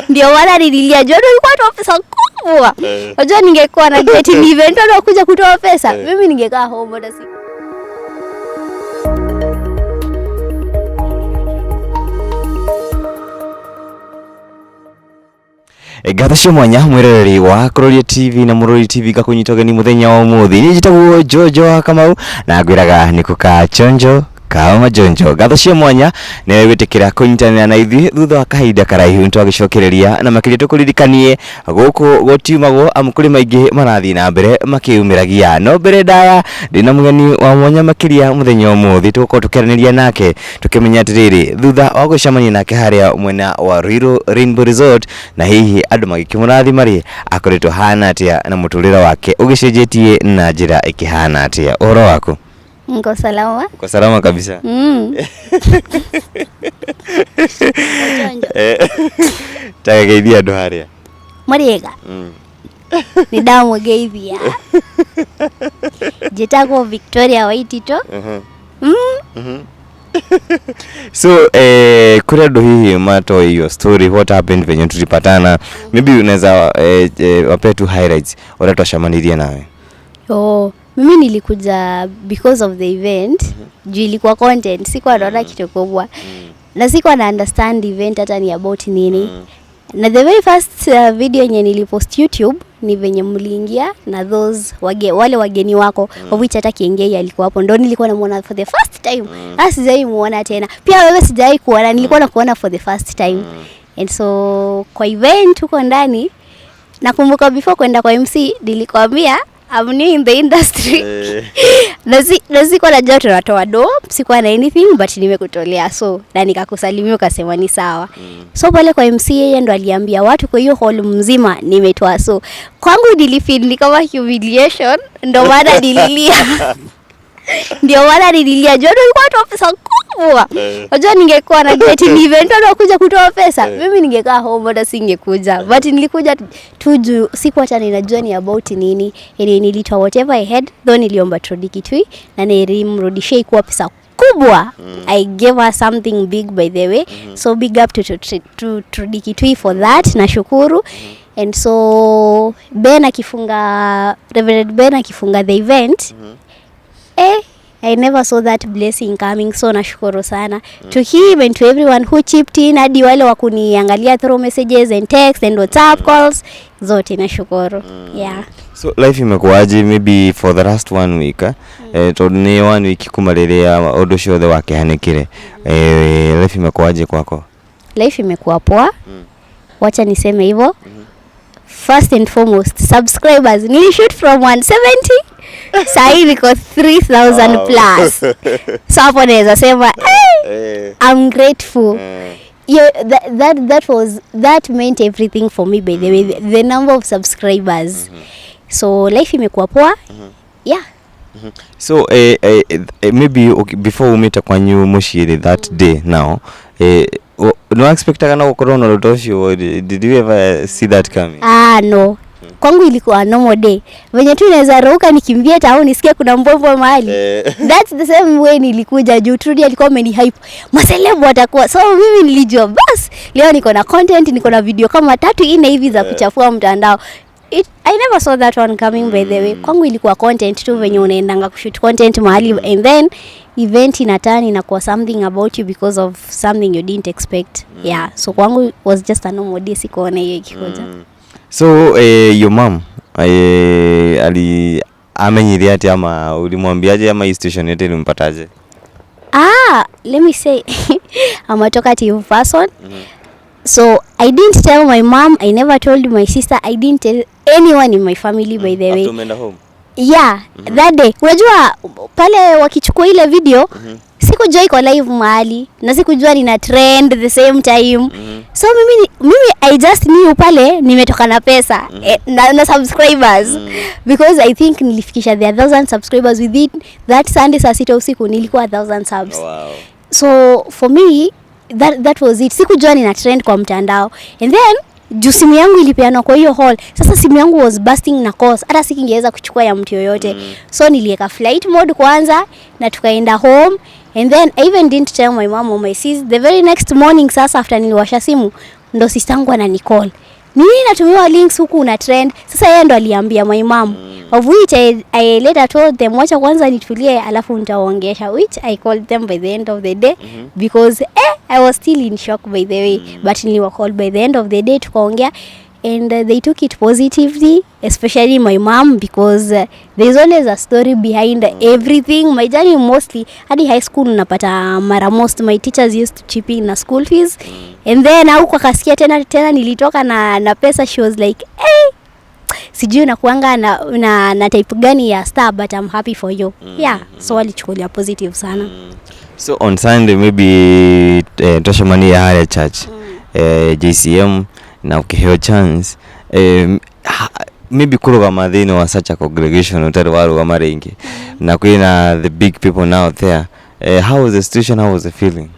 Ndio maana nililia juu nilikuwa natoa pesa kubwa. Unajua ningekuwa na get ni event watu wakuja kutoa pesa, mimi ningekaa home hata si. Ngatho cia mwanya mwiroreri wa Kuroria TV na Murori TV gakunyita ũgeni muthenya wa umuthi. Niĩ njĩtagwo Jojo wa Kamau na ngwĩraga nĩ kũka chonjo kao majonjo. Ngatho cia mwanya nĩ gwĩtĩkĩra kũnyitanĩra na ithuĩ thutha wa kahinda karaihu nĩtwagĩcokereria na makĩria tũkũririkanie gũkũ gũtiumagwo amu kũrĩ maingĩ marathiĩ na mbere makĩyumĩragia. No mbere ndaya ndĩna mũgeni wa mwanya makĩria mũthenya ũmũthĩ tũgũkorwo tũkĩaranĩria nake tũkĩmenya atĩrĩrĩ thutha wa gũcemania nake harĩa mwena wa Ruiru Rainbow Resort na hihi andũ magĩkĩmũrathima rĩ akoretwo hana atĩa na mũtũrĩre wake ũgĩcenjetie na njĩra ĩkĩhana atĩa. Ũhoro waku? Niko salama. Uko salama kabisa? Mm. Chonjo. Tagageithia andũ harĩa. Mũrĩega. Nĩ ndamũgeithia. Njĩtagwo Victoria Waitito. So kũrĩ andũ hihi matoĩ your story, what happened venye tulipatana, maybe unaweza wapee tu highlights ũrĩa twacemanirie nawe. Oh, mimi nilikuja because of the event. Juu ilikuwa content, sikuwa naona kitu kubwa. Na sikuwa na understand event hata ni about nini. Na the very first video yenye nilipost YouTube ni venye mliingia na those wale wageni wako, of which hata Kiengei alikuwa hapo, ndo nilikuwa namuona for the first time. Ah, sijai muona tena. Pia wewe sijai kuona, nilikuwa nakuona for the first time. And so kwa event huko ndani nakumbuka before kwenda kwa MC nilikwambia I'm new in the industry. Na sikuwa najua tunatoa do, sikuwa na anything but nimekutolea, so na nikakusalimia ukasema ni sawa. So pale kwa MC yeye ndo aliambia watu kwa hiyo hall mzima nimetoa, so kwangu nilifeel ni kama humiliation, ndo maana nililia. Ndio maana nililia juu nilikuwa natoa pesa kubwa. Unajua ningekuwa na get ni event watu wakuja kutoa pesa, mimi ningekaa home hata singekuja. But nilikuja tu juu sikuwa hata ninajua ni about nini. Yaani nilitoa whatever I had, though niliomba Trudy Kitui na nilimrudishia ikuwa pesa kubwa. I gave her something big by the way. So big up to Trudy Kitui for that, nashukuru. And so Ben akifunga, Reverend Ben akifunga the event, I never saw that blessing coming, so nashukuru sana to him and to everyone who chipped in, hadi wale wa kuniangalia through messages and text and WhatsApp calls zote nashukuru. Yeah. So life imekuwaje maybe for the last one week eh? Tondũ nĩ one week kuma rĩrĩa ũndũ ũcio wothe wakĩhanĩkire, life imekuwaje kwako? Life imekuwa poa. Wacha niseme hivyo. First and foremost, subscribers nilishoot from 170 sahii niko 3000 plus. So hapo naweza sema I'm grateful. Yeah, that meant everything for me by the way, the number of subscribers. So life imekuwa poa. Yeah. So maybe okay, before umite kwanyu muciĩ that day now, no expectaga na gũkorwo na ũndũ ũcio, did you ever see that coming? Ah, no. Kwangu ilikuwa normal day. Venye tu naweza rauka nikimbie town nisikie kuna mbombo mahali. That's the same way nilikuja juu Trudy alikuwa ameni hype. Maselebu watakuwa. So mimi nilijua bas leo niko na content, niko na video kama 3 4 hivi za kuchafua mtandao. I never saw that one coming by the way. Kwangu ilikuwa content tu venye unaendanga kushoot content mahali and then event inatani inakuwa something about you because of something you didn't expect. Yeah, so kwangu was just a normal day, sikuona hiyo ikikuja. So your mom ali amenyire atia ama ulimwambiaje ama hii situation yote ilimpataje? Let me say I'm a talkative person. So I didn't tell my mom, I never told my sister, I didn't tell anyone in my family by the way. After umeenda home? Yeah, that day. Unajua pale wakichukua ile video, sikujua iko live mahali na sikujua nina trend the same time. So mimi I just knew pale nimetoka na pesa na subscribers. Because I think nilifikisha the 1000 subscribers within that Sunday saa 6 usiku nilikuwa 1000 subs. Wow. So for me that was it. Sikujua nina trend kwa mtandao. And then juu simu yangu ilipeanwa kwa hiyo hall. Sasa simu yangu was busting na calls. Hata singeweza kuchukua ya mtu yoyote. So niliweka flight mode kwanza na tukaenda home. And then I even didn't tell my mom or my sis. The very next morning sasa after niliwasha simu, Ndo sistangu ananicall, nini natumiwa links huku una trend. Sasa yeye ndo aliambia my mom, of which I later told them, wacha kwanza nitulie alafu nitawaongesha, which I called them by the end of the day because I was still in shock, by the way, but niliwa call by the end of the day, tukaongea and they took it positively, especially my mom, because there's always a story behind everything. My journey, mostly hadi high school unapata mara most my teachers used to chip in na school fees, and then huko akasikia tena tena nilitoka na pesa, she was like, "Hey, sijui unakuanga na type gani ya star, but I'm happy for you." Yeah, so walichukulia positive sana. So on Sunday maybe twacemania haria church, JCM, na ukiheo chance maybe kurugama thĩinĩ wa such a congregation ũtarĩ warũgama rĩngĩ na kwĩna the big people now there, how was the situation? How was the feeling?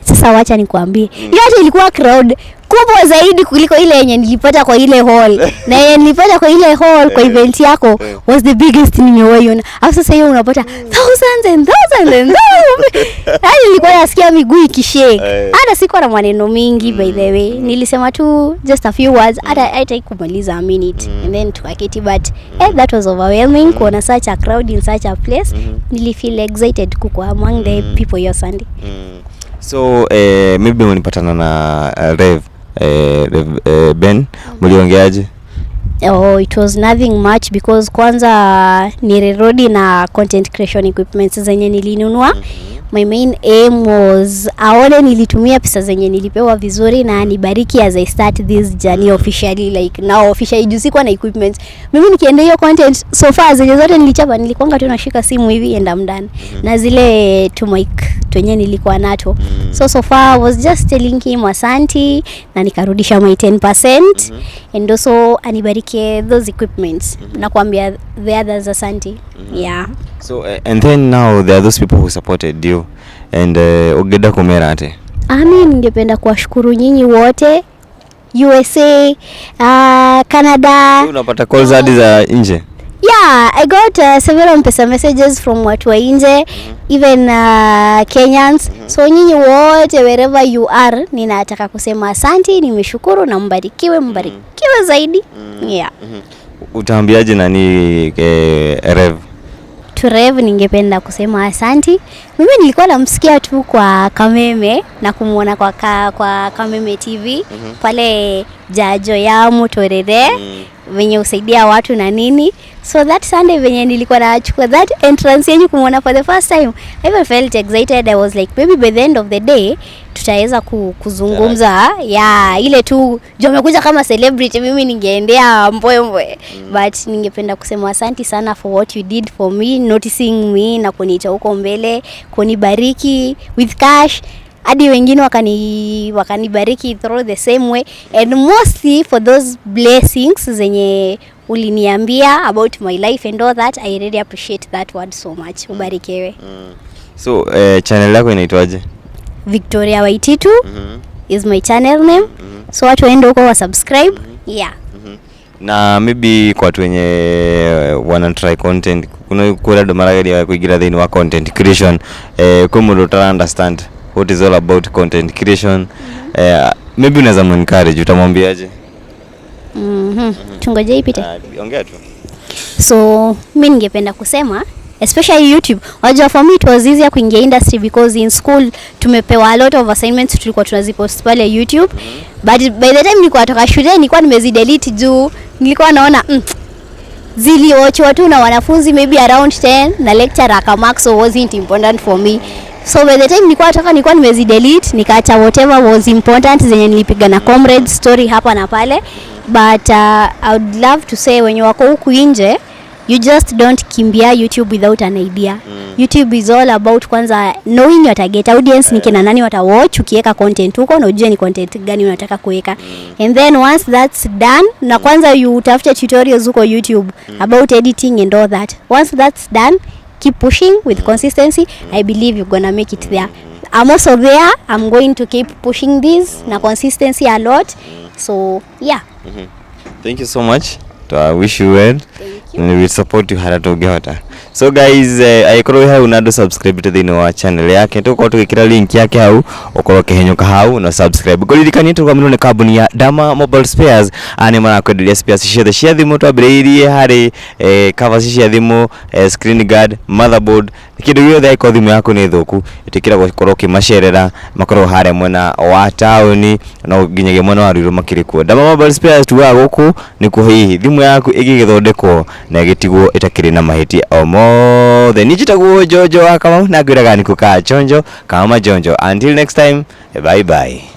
Sasa wacha nikwambie, hiyo hata ilikuwa crowd kubwa zaidi kuliko ile yenye nilipata kwa ile hall, na yenye nilipata kwa ile hall kwa event yako was the biggest nimewahi ona. Alafu sasa hiyo unapata thousands and thousands and thousands. Yaani nilikuwa nasikia miguu ikishake. Hata sikuwa na maneno mingi, by the way. Nilisema tu just a few words, hata kumaliza a minute, and then tukaketi, but that was overwhelming kuona such a crowd in such a place. Nilifeel excited kukua among the people hiyo Sunday. So maybe mlipatana na Rev Ben, mliongeaje? Oh, it was nothing much because kwanza nilirudi na content creation equipments zenye nilinunua. My main aim was aone nilitumia pesa zenye nilipewa vizuri na nibariki as I start this journey officially, like now officially, juu sikuwa na equipment. Mimi nikienda hiyo content, so far zenye zote nilichapa nilikuanga tu nashika simu hivi and I'm done. Na zile tu mic twenye nilikuwa nato. So far I was just telling him asanti na nikarudisha my 10% and also anibariki those equipments na kuambia the others asanti. Yeah. So and then now there are those people who supported you and ungenda kumera ate? Ami ningependa kuwashukuru nyinyi wote, USA, Canada. Unapata calls hadi za nje? Yeah, I got several Mpesa messages from watu wa nje, even Kenyans. So nyinyi wote, wherever you are, ninataka kusema asanti, nimeshukuru na mbarikiwe, mbarikiwe zaidi. Yeah. Utaambiaje nani, Rev? To Rev ningependa kusema asanti. Mimi nilikuwa namsikia tu kwa Kameme na kumwona kwa Kameme TV pale Jajo ya Mutorere, venye husaidia watu na nini. So that Sunday venye nilikuwa nachukua that entrance yenyu kumwona for the first time, I even felt excited. I was like, maybe by the end of the day tutaweza kuzungumza ya ile tu juu amekuja kama celebrity, mimi ningeendea mbwembwe. But ningependa kusema asanti sana for what you did for me, noticing me na kuniita huko mbele, kunibariki with cash, hadi wengine wakanibariki through the same way, and mostly for those blessings zenye uliniambia about my life and all that. I really appreciate that word so much. Ubarikiwe. So channel yako inaitwaje? Victoria Waititu is my channel name, so watu waende huko wa subscribe, yeah. Na maybe kwa watu wenye wana try content, kuna kuri andu marageria kuingira thiini wa content creation, kwi mundu utara understand what is all about content creation, maybe unaweza muencourage, utamwambiaje? Tungoje ipite. Ongea tu. So mi ningependa kusema, especially YouTube, wajua for me it was easier kuingia industry because in school tumepewa a lot of assignments, tulikuwa tunazipost pale YouTube, but by the time nilikuwa toka shule nilikuwa nimezidelete juu nilikuwa naona ziliwatchiwa tu na wanafunzi maybe around 10 na lecturer akamark, so wasn't important for me. So by the time nilikuwa toka nilikuwa nimezidelete, nikaacha whatever was important zenye nilipiga na comrades story hapa na pale. But I would love to say, wenye wako huku nje, you just don't kimbia YouTube without an idea. YouTube is all about kwanza knowing your target audience, ni kina nani watawatch ukiweka content huko, na ujue ni content gani unataka kuweka. And then once that's done, na kwanza you utafute tutorials huko YouTube about editing and all that. Once that's done, keep pushing with consistency. I believe you're gonna make it there. I'm also there. I'm going to keep pushing this na consistency a lot, so yeah. Thank you so much. I wish you well. Thank you. And we will support you haria tungihota. So guys, angĩkorwo wĩ hau na ndũ subscribe thĩinĩ wa channel yake, tũgũkorwo tũgĩkĩra link yake hau, ũkorwo ũkĩhenyũka hau na subscribe. Ngũririkanie tũrũgamĩrĩirwo nĩ kambuni ya Dama Mobile Spares. Aya nĩ marakwenderia spares ciothe cia thimũ, twambĩrĩirie harĩ covers cia thimũ, screen guard, motherboard, kĩndũ gĩothe. Angĩkorwo thimũ yaku nĩ thũku, ĩtĩkĩra gũkorwo ũkĩmacerera, makorwo harĩa mwena wa taũni no nginyagia mwena wa Ruiru makĩrĩ kuo. Dama Mobile Spares tugaga gũkũ nĩkuo hihi thimũ yaku ĩgĩgĩthondekwo na ĩgĩtigwo ĩtakĩrĩ na mahĩtia o mothe. Niĩ njĩtagwo Njonjo wa Kamau na ngwĩraga nĩkũ ka chonjo kama majonjo. Until next time, bye bye.